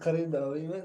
Қариб давраи ман.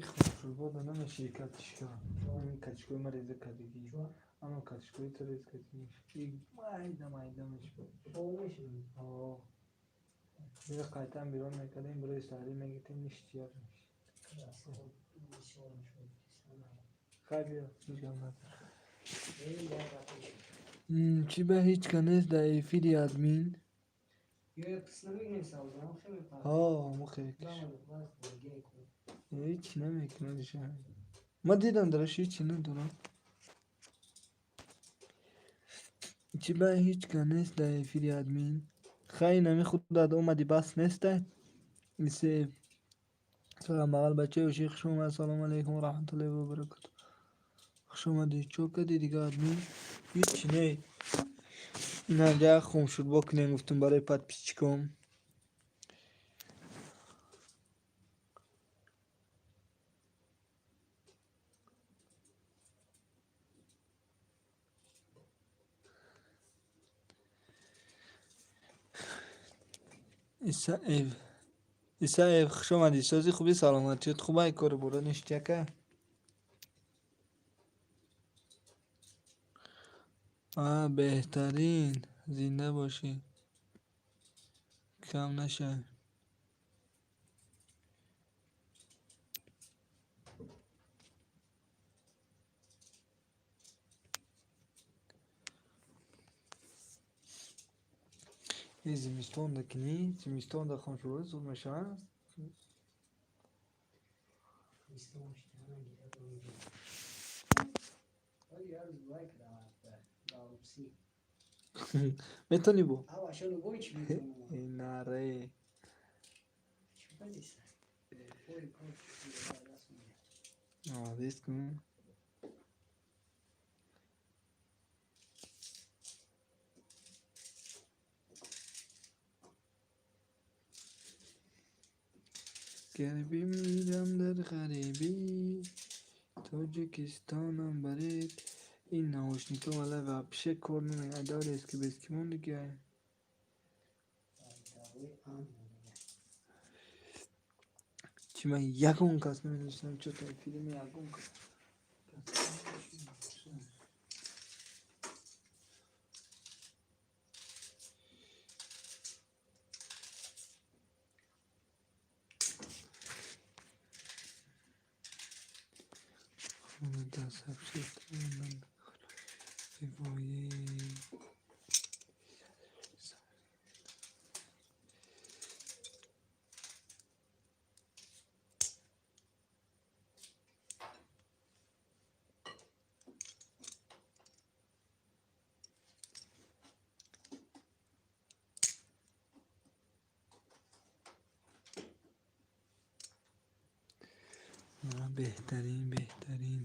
Хушурбода намеши катишка. Ин катишкои ма реза кардагӣ. Ама катишкои ту рез кардагӣ. Майда майда мешуд. Бира қайтан берун мекардем, барои саҳрӣ мегиртем, ништияк мешид. Хай биё, ҳеҷ гап надорад. Чӣ ба ҳеҷ ка нест дар эфири админ? Ҳо, мухекиш. Ҳеҷ намекунад. Ман дидам, дараш ҳечи надорад. Чӣ ба ҳеҷ ка нест дар эфири админ? Хай, инами худат омадӣ, бас нестай? Исеев. Салом бағал бачаи ошиқ, хуш омад. Ассалому алайкум ва раҳматуллоҳи ва баракатуҳ. Хуш омадӣ. Чо кардӣ дига, админ? Ҳечи не. Инаҷа хумшурбо кунем, гуфтум, барои подписчиком. Исаев. Исаев, хуш омадӣ. Сози, хуби, саломатиёт хубай, кору боро ништяка? А, беҳтарин. Зинда бошӣ. Кам нашавӣ. Зимистонда кунӣ, зимистонда хомшурбо зуд мешавад. Метавонӣ бо? Наре. Молодец. Гар бимирам дар ғарибӣ, Тоҷикистонам баред. Ин наушникҳо валай вообще кор намекунад. Айдаври эски бески мондагиай. Чӣ ман ягон кас намедонистам, чо та эфири ягон кас. Беҳтарин, беҳтарин.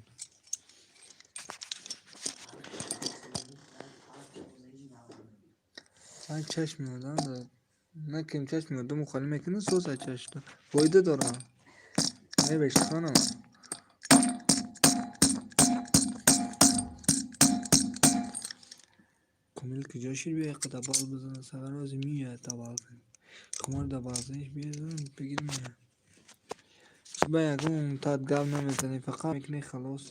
Ай, чашми одам накем, чашми одаму холӣ мекунад, соз ай чашм фоида дорад. Ай бештонам. Комил куҷо шид, бия қада бал бизана, сагарози меояд та бал зани. Хумор да балзаниш бизан, бигир меояд. Чӣ ба ягон тат гап намезанӣ, фақат мекунӣ, халос.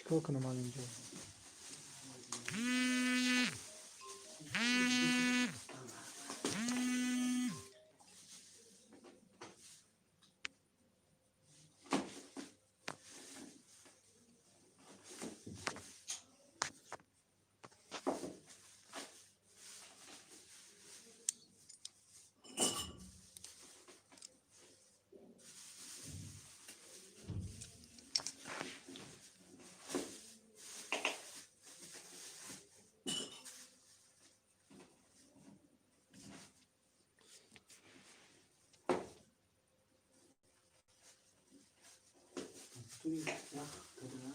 Чӣ кор кунам алинҷо? Ях када.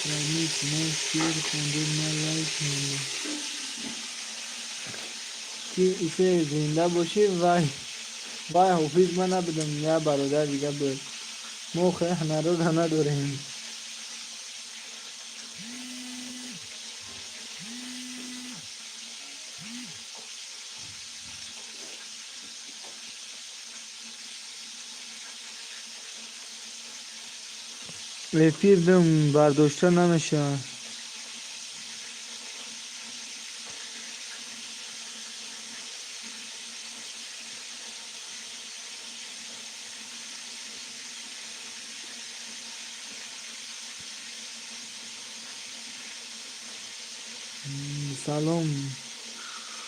Яъне шумо шеър хондед, ман лайк мондам. Ки исе, зинда бошӣ. Вай, вай, ҳофиз ман набудам, як бародар дига буд. Мо хе ҳунарора надорем. Эфир дим, бардошта намешавад. Салом,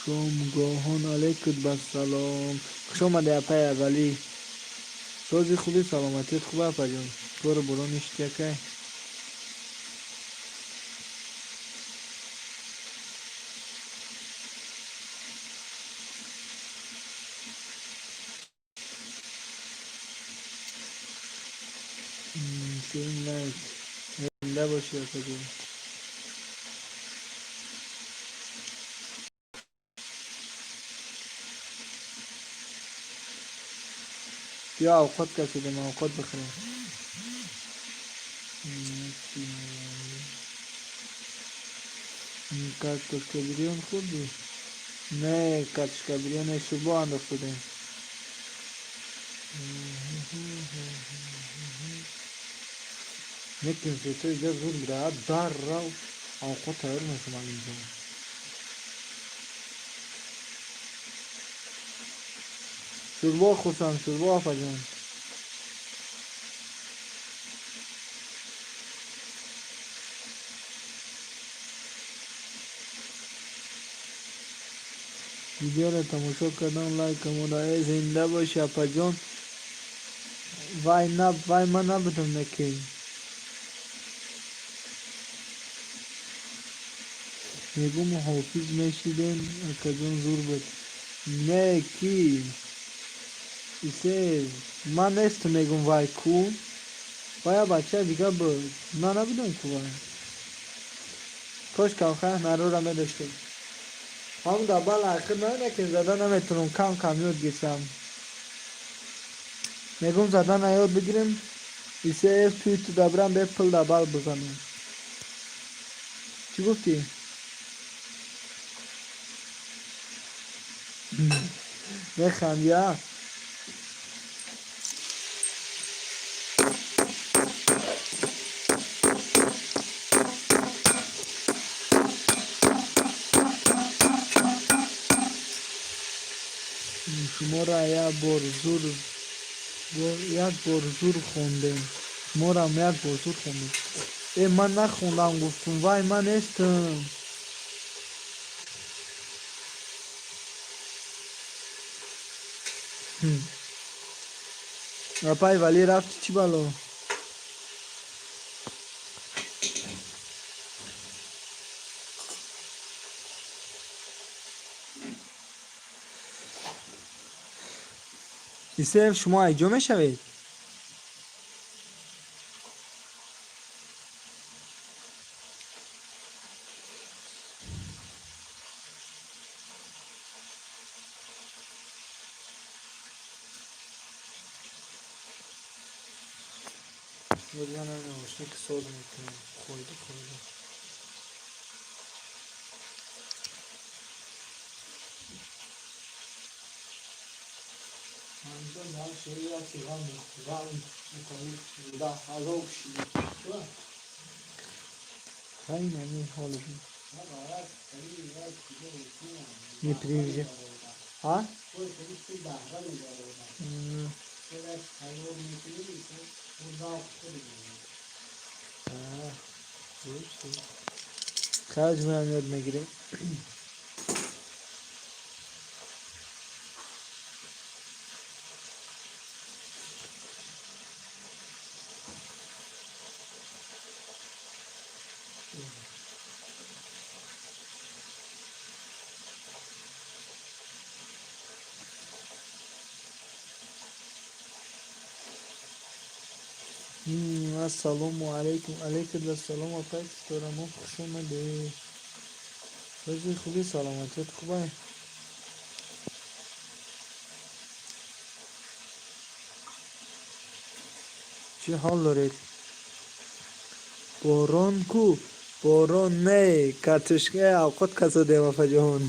шомгоҳон алейкум. Ба салом, хуш омадед, апаи аввалӣ. Сози, хуби, саломатият хуб, апаҷон? Кору боро ништякай? Сеюм лайк. Зинда бошӣ, апаҷон. Биё, авқот кашидем, авқот бихӯрем. Картошка бирён хӯрдӣ? Не, картошка бирён, шӯрбо андохт будем. Некин сетои ҷа зуд бираҳад, даррав авқот тайёр мешавад инҷо. Шӯрбо хӯрсам, шӯрбо, апаҷон. Видеоро тамошо кардам, лайк мода. Э, зинда бошӣ, апаҷон. Вай, на, вай ман набудам, некин. Мегум, ҳофиз мешидем, акаҷон, зур буд. Не, ки исе, ман нестам, мегум, вай ку, вай бачаи дига буд, ман набудам ку вай. Кош камхай ҳунарора медоштем. Ҳамн дар бал ахир накин, зада наметавонам, кам кам ёд гирифтам. Мегум, зада ёд бигирем, исе, туи ту дабрам, бе пул дар бал бизанем. Чӣ гуфтӣ? Механди, а? Шуморо як бор зур, як бор зур хондем. Шуморам як бор зур хондем. Э, ман нахондам, гуфтум, вай ман нестам. Апай Валӣ рафти, чӣ бало? Исеев, шумо айҷо мешавед? Наушник соз мекунем. Хойда, хойда. Хай, нами ҳоло не приезжай. А? М. А, хаҷ меам, ёд мегирем. Ассалому алайкум. Алайкум ассалом, апай Ситорамо, хуш омадед. Рӯзи хуби, саломатият хубай? Чӣ ҳол доред? Борон ку? Борон не, картошка авқот касодем, апаҷон.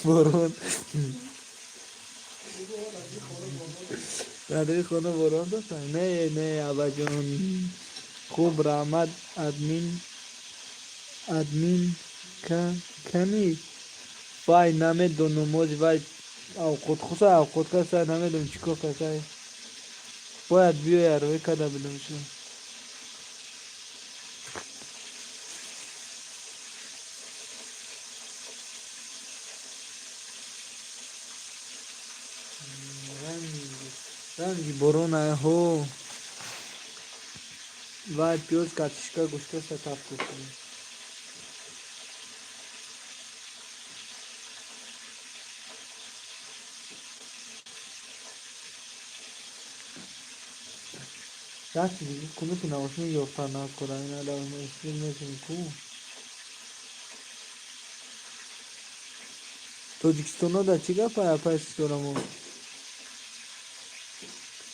Борон дар хона борон доштан? Не, не, абаҷон. Хуб, раҳмат, админ. Админ кани? Вай, намедонам, ози вай авқот хуса, авқот каса, намедонам чӣ кор касай. Бояд биёяд, рӯй карда будам шу. Ранги борон ҳо. Вай пиёз, картошка, гӯшташа таф кушем. Як чизи куну ки наушник ёфта накора, ина эфир мешем ку. Тоҷикистоно дар чӣ гапай, апай Ситорамо?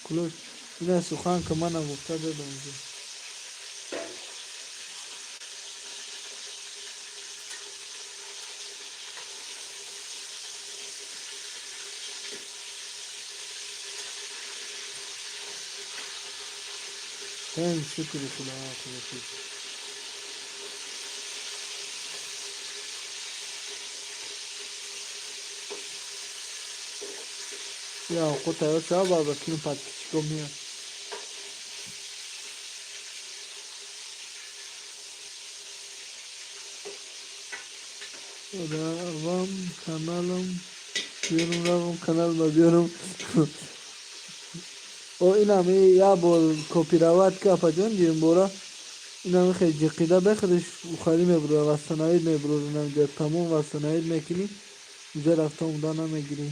Кулош, ина сухан ки манам гуфта додам. Ҳем, шукри Худо, худо. Я овқот тайёр шава, ба кину подписчико меяд. Равам каналам биёрум, равам каналма биёрум. О, инами як бор копировать ка, апаҷон, димбора инами хел ҷиқида бехудаш ухалӣ мебурад, восстановить мебурад, инамҷа тамом восстановить мекунӣ, уҷа рафта омада намегирӣ.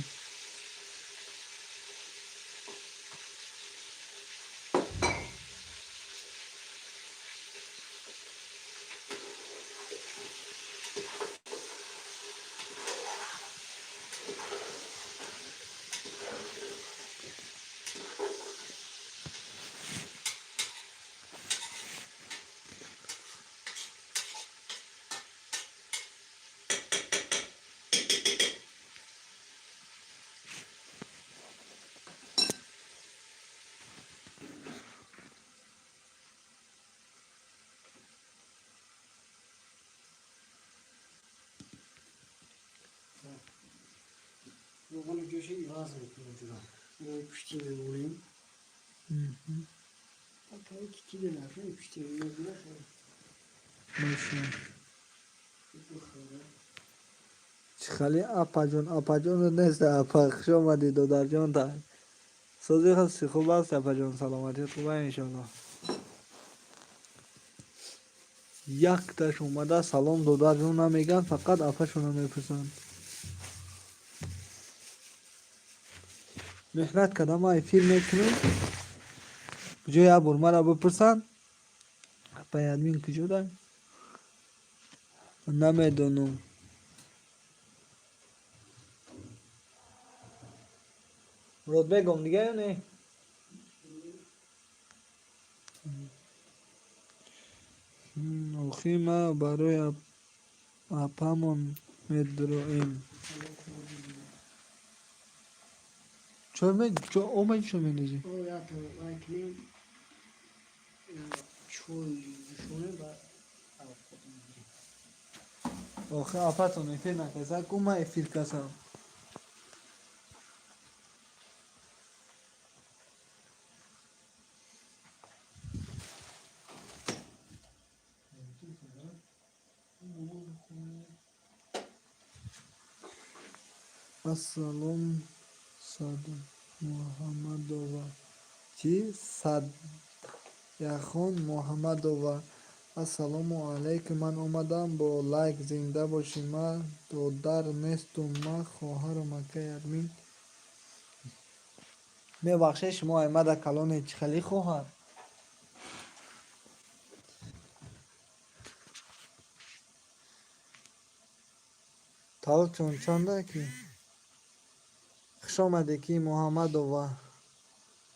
Равғани ҷӯши иваз мекунем ҷура. Пушти мемонем. Ки ки наша пушти мемонем. Маша. Чӣ хали, апаҷон, апаҷон нест, апа, хуш омадӣ, додарҷон, та. Сози ҳасти, хуб аст, апаҷон, саломатият хуб иншоаллоҳ. Якташ омада салом додарҷон намегӯянд, фақат апашонро мепурсанд. Меҳнат кардам, ман эфир мекунам. Куҷо як бор мара бипурсанд, апай админ куҷо дай? Намедонам. Муродбегом дига ё не? Охи ма барои апамон медроем. Чой омади, чой мендозӣ? Чой ҷӯшонем ба авқот мегирем. Охи апатон эфир накаса, ку ман эфир касам. Ассалом, Сад Муҳаммадова. Чӣ? Садяхон Муҳаммадова. Ассалому алайкум, ман омадам бо лайк, зинда бошӣ. Ман додар нестум, ман хоҳарам, акай админ. Мебахшед, шумо аймада калоне, чӣ хеле хоҳар? Таваллудтон чанда ки? Хуш омадед, ки Муҳаммадова.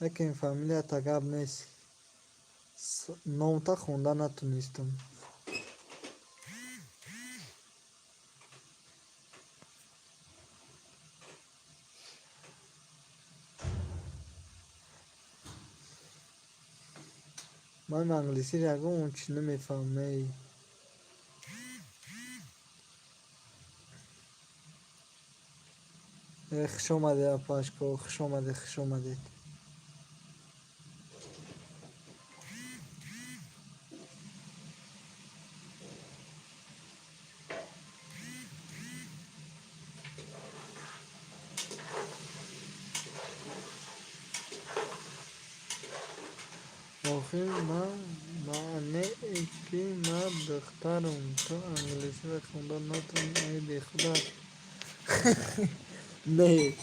Лекин фамилията гап нест. Номта хонда натонистам. Ман англисиро ягон он чиз намефаҳмам. Хуш омадед, апашко, хуш омадед, хуш омадед. Охир маъне ки ман духтарам, ту англисиро хонда натавонӣ, айби худат. Не.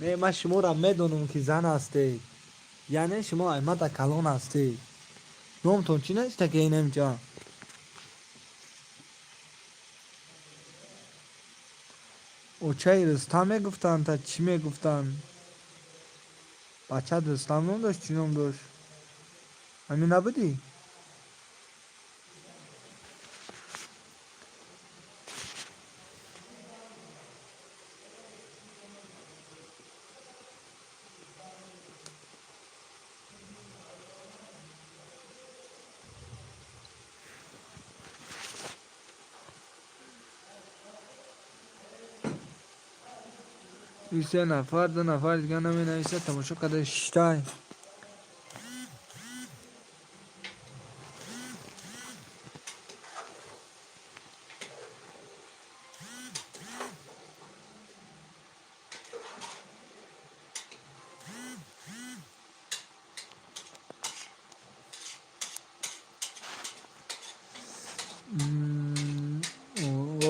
Не, ман шуморо медонам, ки зан ҳастед. Яъне шумо аймада калон ҳастед. Номтон чӣ навишта ки инамҷа? Очаи Рустам мегуфтанд, та чӣ мегуфтанд? Бачаат Рустам ном дошт, чӣ ном дошт? Ҳамин набудӣ? Се нафар, ду нафар дига наменависад, тамошо карда шиштай.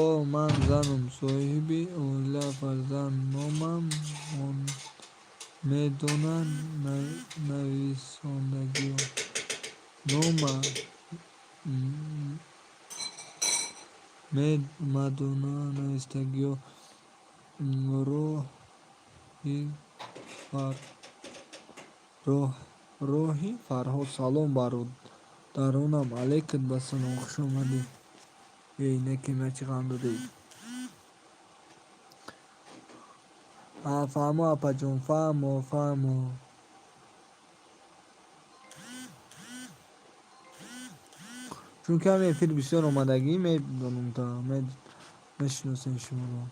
О, ман занам, соҳиби оила, фарзанд. Номам медонанд нависондагиҳо. Нома мадона навистагиҳо. Роҳи Фарҳод. Салом, бародаронам, алайкум басалом, хуш омадед. Эй, неки ма чӣ ғам додед? Фаҳмо, апаҷон, фаҳмо, фаҳмо. Чунки ҳамин эфир бисёр омадагӣ, медонам, та мешиносем шуморо.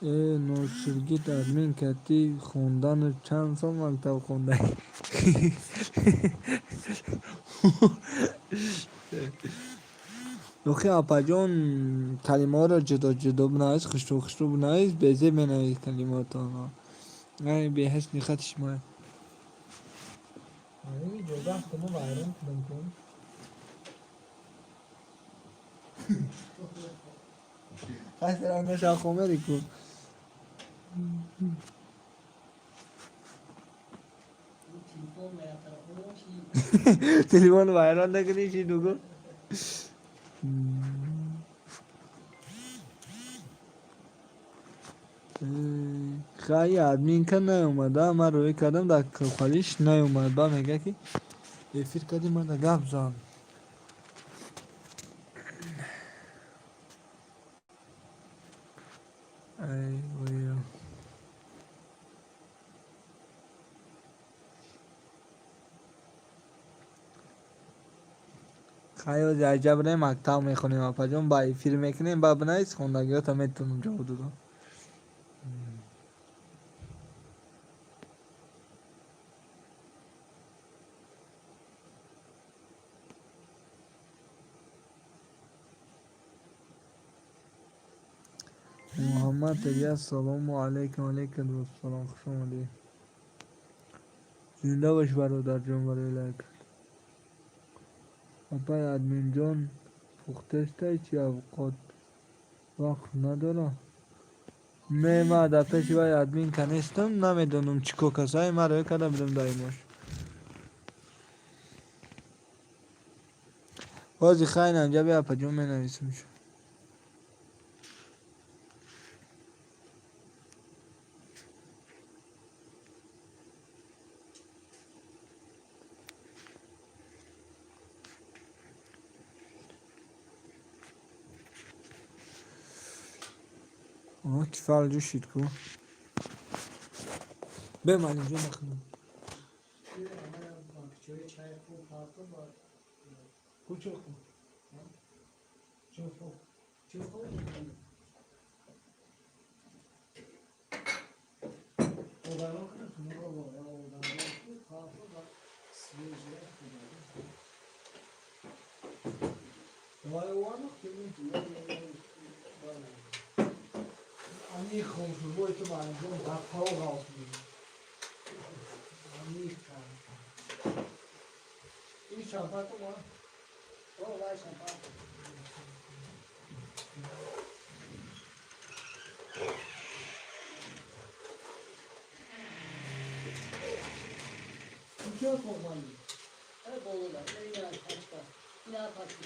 Э, ноширгит админ кати хондану чанд сол мактаб хондаӣ? Охи, апаҷон, калимаҳоро ҷудо ҷудо бинавис, хушрӯ хушрӯ бинавис, безеб менавис калимотонро. Ай беҳасни хати шумо. Вайрон кунам кун. Хастарангаша хомери ку. Телефон вайрон накунӣ, чӣ дугу? Хай, админка наёмада, ман рӯй кардам, дар калиш наёмад. Ба мега ки эфир кардӣ, мана гап зан. Ай вой. Хай, ози аҷаб не, мактаб мехонем, апаҷон, ба эфир мекунем, ба бинавис, хондагиёта метавонам ҷавоб додам. Муҳаммад Ильяс, салому алайкум. Алайкум ассалом, хуш омадӣ. Зинда бош, бародарҷон, барои лайк. Апай админҷон, пухтестай чи, авқот вақт надора? Не, ман дар пеши вай админка нестам, намедонам чӣ кор касай, ман рӯй карда будам даимош. Бози хай, анҷа бия, апаҷон, менависам. Оҳ, кифал ҷӯшид ку. Бе, маълимҷон, нахӯрам. Ку чой хӯр? Чой хӯр. Чой хӯр? Овайрон кунад? Вай овардах ки? Ани хомшурбои ту, маълимҷон, дар таво ғавс мезанад. Амиқ. Ин шампату ма? О, вай шампан. Ин чиро хӯрмандӣ? Э, болода, ина пачка. Ина пачка.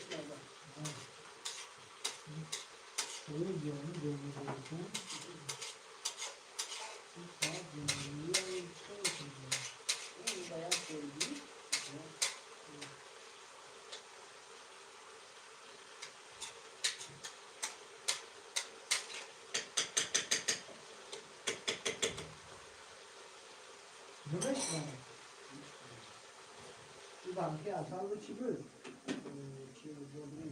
Чои ҷони ҷони ҷони. Баяд қойдӣ. Намешавад. Ин банки асал чӣ буд? Чи добрӣ.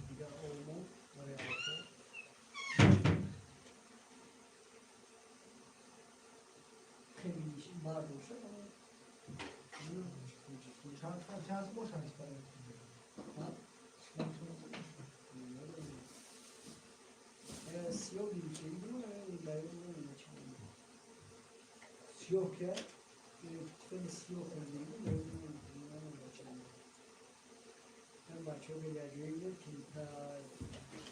Дигар олмо барои алафо. Хеле мард бошад, аммо Чанд бошад испарад? Сиёҳ Сиёҳ ки? Хеле сиёҳ хӯрдагӣ. Бачаҳо беляҷое буд ки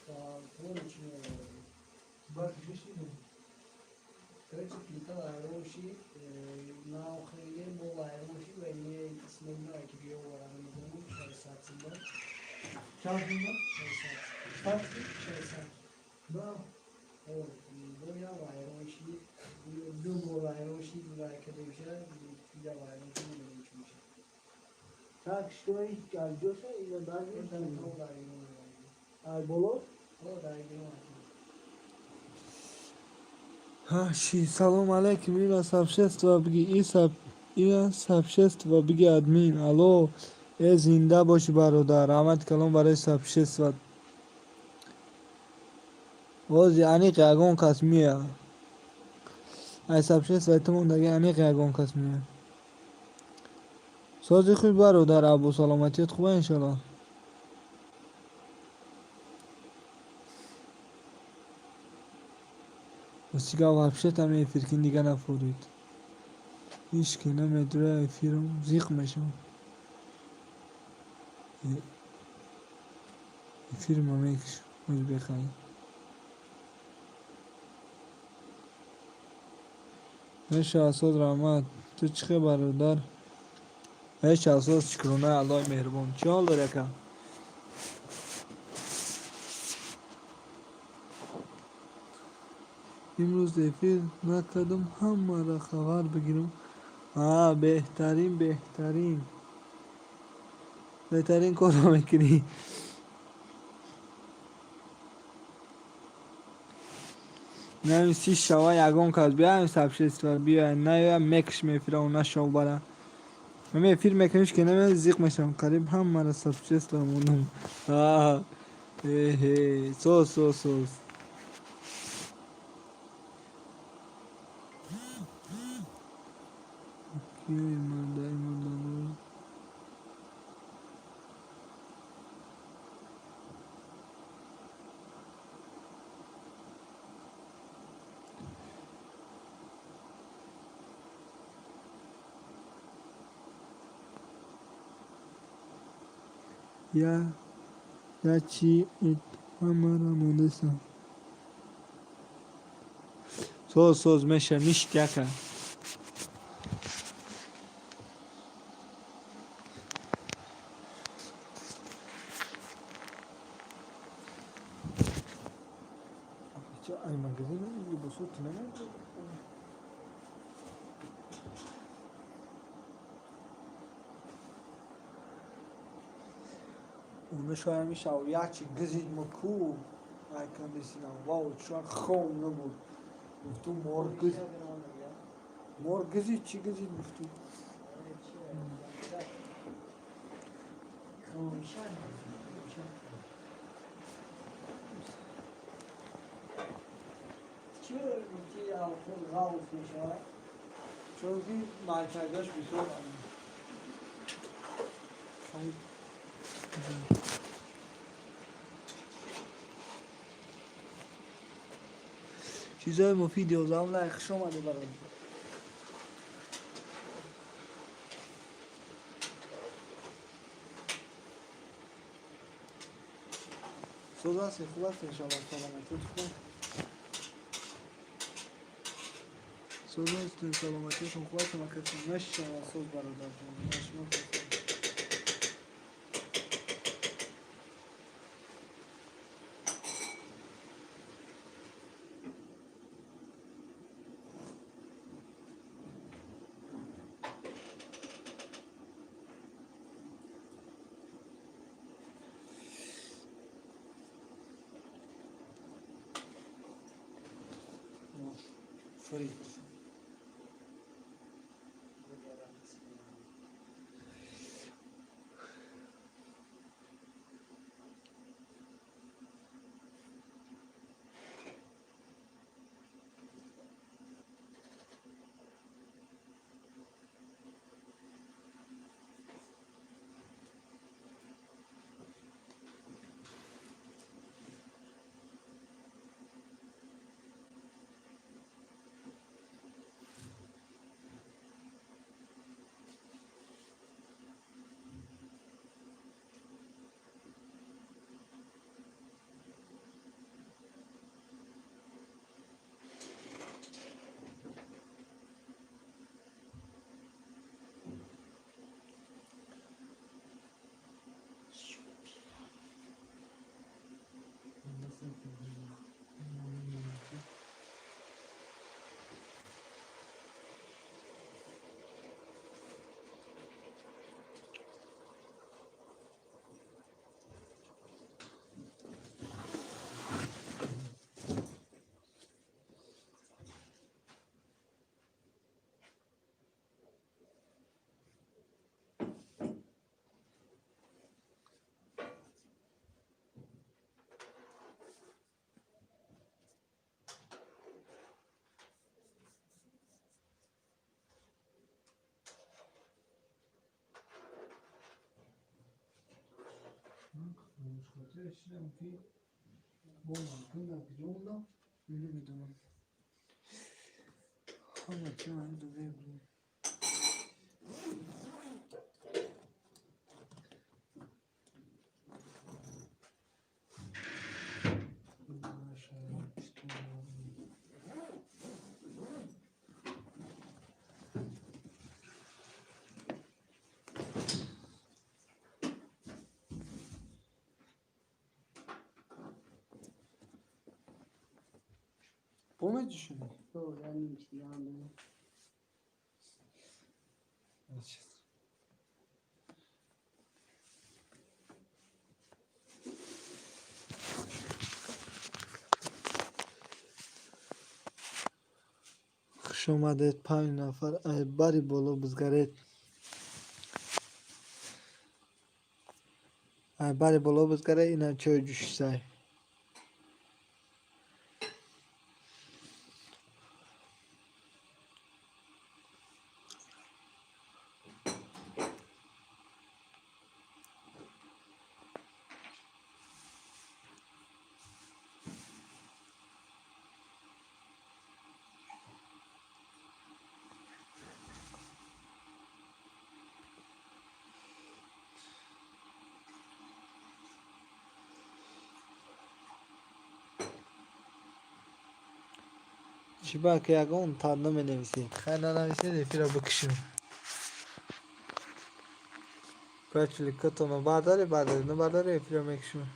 тори чи меовардем. Барқи бишидем. Короче, плита вайрон шид, на охире мо вайрон шид ва не исмоила ки биёварам медонам, 600 сумба. Чанд сумба? 600. Чанд? 600. Да. О, боя вайрон шид, ду бор вайрон шид ва кадемша, я вайрон шид, намедонам чӣ мешад. Так что ҳеҷ аз ҷоша ина дар То дар Ирон. Ай боло? О, дар Ирон. Ши салом алейкум, ира сообщество биги, ира сообщество биги админ. Алло, э зинда бошӣ бародар, раҳмати калон барои сообщество. Ози аниқ ягон кас меяд. Ай сообщество ту мондаги аниқ ягон кас меяд. Сози худ бародар Абу, саломатият хуба иншаллоҳ. Ростига вообще там эфир ки дига нафурид. Ҳеч ки намедура эфирам зиқ мешавам. Эфирма мекушам, оз бехайр. Мешава соз раҳмат. Ту чӣ хел бародар? Мешава соз шукронаи Аллоҳи меҳрубон. Чӣ ҳол дорӣ ака? Имрӯз эфир накардам ҳамаро хабар бигирам. А, беҳтарин, беҳтарин. Беҳтарин корро мекунӣ. Нами си шава ягон кас биям сообщество биёяд, наёяд мекушем эфира нашав бара. Ами эфир мекуниш ки наме зиқ мешавам. Қариб ҳамаро сообщество мондам. А, эҳе, соз, соз, соз. Киёи мардаи мурданор. Я я чи ҳамаро мондасам. Соз, соз меша ништ яка. Ай магазин либосот намедонам. Уна шояд мешав якчи гизид ма ку ай кондисина вау чун хом набуд. Гуфту мор гиз мор гизид чӣ гизид гуфту. Чӣ гуфти алкол ғалф мешавад? Чунки майкагаш бисёр чизҳои муфид ёздаҳум лайк. Хуш омадӣ бародар. Соз ҳастӣ, хуб ҳастӣ иншаллоҳ, саломатият хуб. Соз ҳастем, саломатиятон хуб аст, макатон мешава соз бародарҷон. Шумо фрид. Шидам, ки бо мардум куҷо мондам, намедонам. Ҳама чӣ мебурем. Помнишь? О, я нимчи дига ҳам дорем. Сейчас. Хуш омадед, панҷ нафар, ай бари боло бизгаред. Ай бари боло бизгаред, ина чой ҷӯшисай. Чӣ ба ки ягон та наменависед? Хай, нанависед, эфира бикушем. Пачликатонро бардоред, бардоред, набардоред, эфира мекушем.